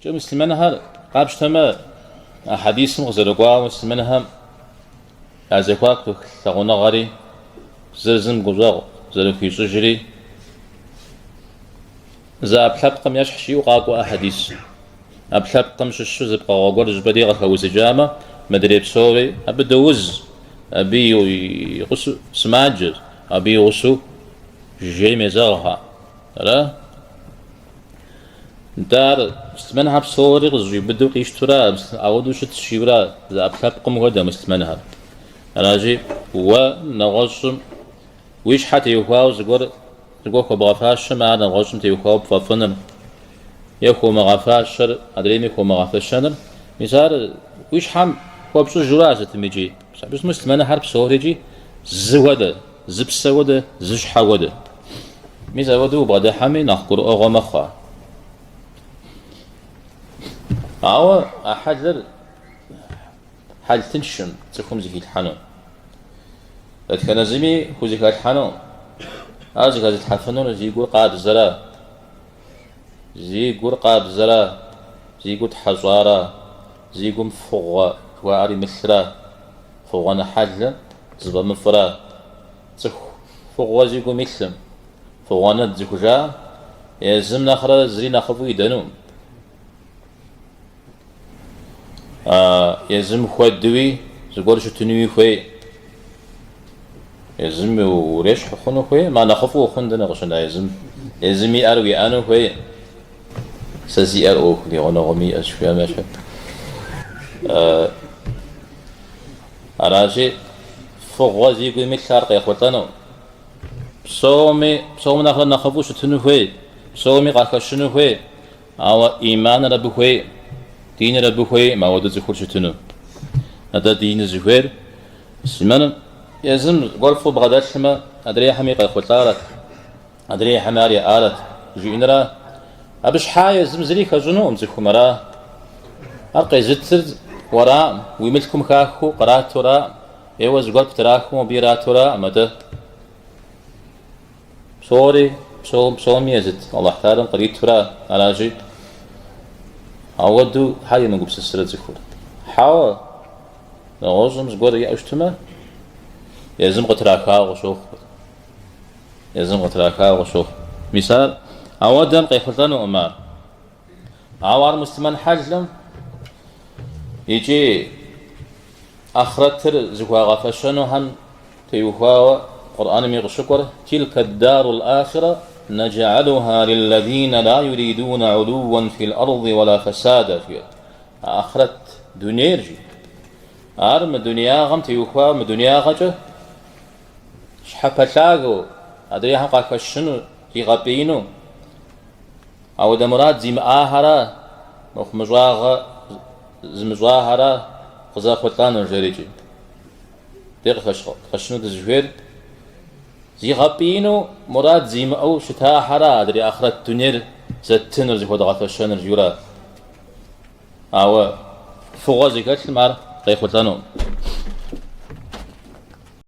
Икӏи муслъымэнхэр къапщтэмэ, а хьэдисым къызэрыкӏуауэ муслъымэнхэм я зэхуаку дэлъ лъагъуныгъэри, зыр зым гущӏэгъу зэрыхуищӏыжри зы ӏэпкълъэпкъым ещхьщ жиӏэу къакӏуэ а хьэдис. ӏэпкълъэпкъым щыщу зы пкъыгъуэ гуэр зыщӏыпӏэ дей къыхэузыкӏамэ, мыдрей псори абы доуз, абы и гъусэу сымаджэщ, абы и гъусэу жейм езэгъхэ. Ара? Нтӏэ ар муслъымэнхэр псори къызэщӏиубыдэу къищтурэ, ауэдэу щытщ жиӏэурэ зы ӏэпкълъэпкъым хуэдэ муслъымэнхэр. Аращи, уэ нэгъуэщӏым уи щхьэ теухуауэ зыгуэр зыгуэр хуэбгъэфащэмэ, ар нэгъуэщӏым теухуауэ пфӏэфӏыныр е хуомыгъэфащэр адрейми хуомыгъэфэщэныр, мис ар уи щхьэм хуэпщӏыжура сытым икӏи. Абы муслъымэнхэр псорикӏи зы хуэдэ, зы псэ хуэдэ, зы щхьэ хуэдэ. Мис апхуэдэу убгъэдыхьэми, нэхъ гурыӏуэгъуэ мэхъу ар. Ауэ а хьэлыр хьэл тыншым цӏыхум зыхилъхьэну. Дэтхэнэ зыми хузэхэлъхьэну. Ар зыхэзылъхьэфынур зи гур къабзэра, зи гур къабзэра, зи гур тхьэщӏара, зи гум фыгъуэ жыхуаӏэр имылъра, фыгъуэн хьэлыр зыфӏэмыфӏра. Цӏыху фыгъуэ зи гум илъым, фыгъуэнэд зыхужаӏэм, езым нэхърэ зыри нэхъыфӏу идэнукъым. Езым хуэдэуи зыгуэр щытынуи хуей. Езым урещхь хъуну хуей, ма нэхъыфӏу ухъун дэнэ къыщына езым. Езым иӏэр уиӏэну хуей. Сэ сиӏэр ӏуэху ди гъунэгъум иӏэщ, жиӏэм ещхьу. Аращи, фыгъуэ зи гу имылъ ар къехъулӏэну. Псоми, псом нэхърэ нэхъыфӏу щытыну хуей, псоми къахэщыну хуей. Ауэ ӏиманыр абы хуейкъым, диныр абы хуейкъым ауэдэу цӏыхур щытыну. Атӏэ диныр зыхуейр муслъымэным езым зыгуэр фӏы бгъэдэлъмэ, адрейхэми къехъулӏарэт, адрейхэми ар яӏарэт жиӏэнра? Абы щхьа езым зыри хэщӏынукъым цӏыхум, ара? Ар къезытыр уэраӏым, уи мылъкум хахыу къратураӏым, е уэ зыгуэр птрахыу абы иратураӏым, атӏэ. Псори, псом, псоми езыт Алыхь Тэхьэлам къритура, аращи, ауэдэу хьэ емыгупсысрэ цӏыхур? Хьэуэ, нэгъуэщӏым зыгуэр иӏэу щытмэ, езым къытрахауэ къыщохъу. Езым къытрахауэ къыщохъу. Мис ар ауэдэм къехъулӏэнукъым ар. Ауэ ар муслъымэн хьэлым икӏи ахърэтыр зыхуагъэфэщэнухэм теухуауэ Къурӏэнми къыщыкӏуэр Тилка ад-дару ал-ахира надж'алуха лиллазина ла юридуна гӏулууан фил-арди уала фасада жиӏэр. А ахърэт дунейр жи. Ар мы дунеягъэм теухуауэ мы дунеягъэкӏэ щхьэпэлъагэу, адрейхэм къахэщыну, зигъэпӏиину, Ауэдэ мурад зимыӏахэра, мыхъумыщӏагъэ зымыщӏахэра къызэхъулӏэнур, жерикӏи. Дэ къыхэщыну дызыхуейр зигъэпӏиину мурад зимыӏэу щытахэра адрей ахърэт дунейр зэттынур, зыхуэдгъэфэщэнур, жиӏэура. Ауэ фыгъуэ зыхэлъым ар къехъулӏэнукъым.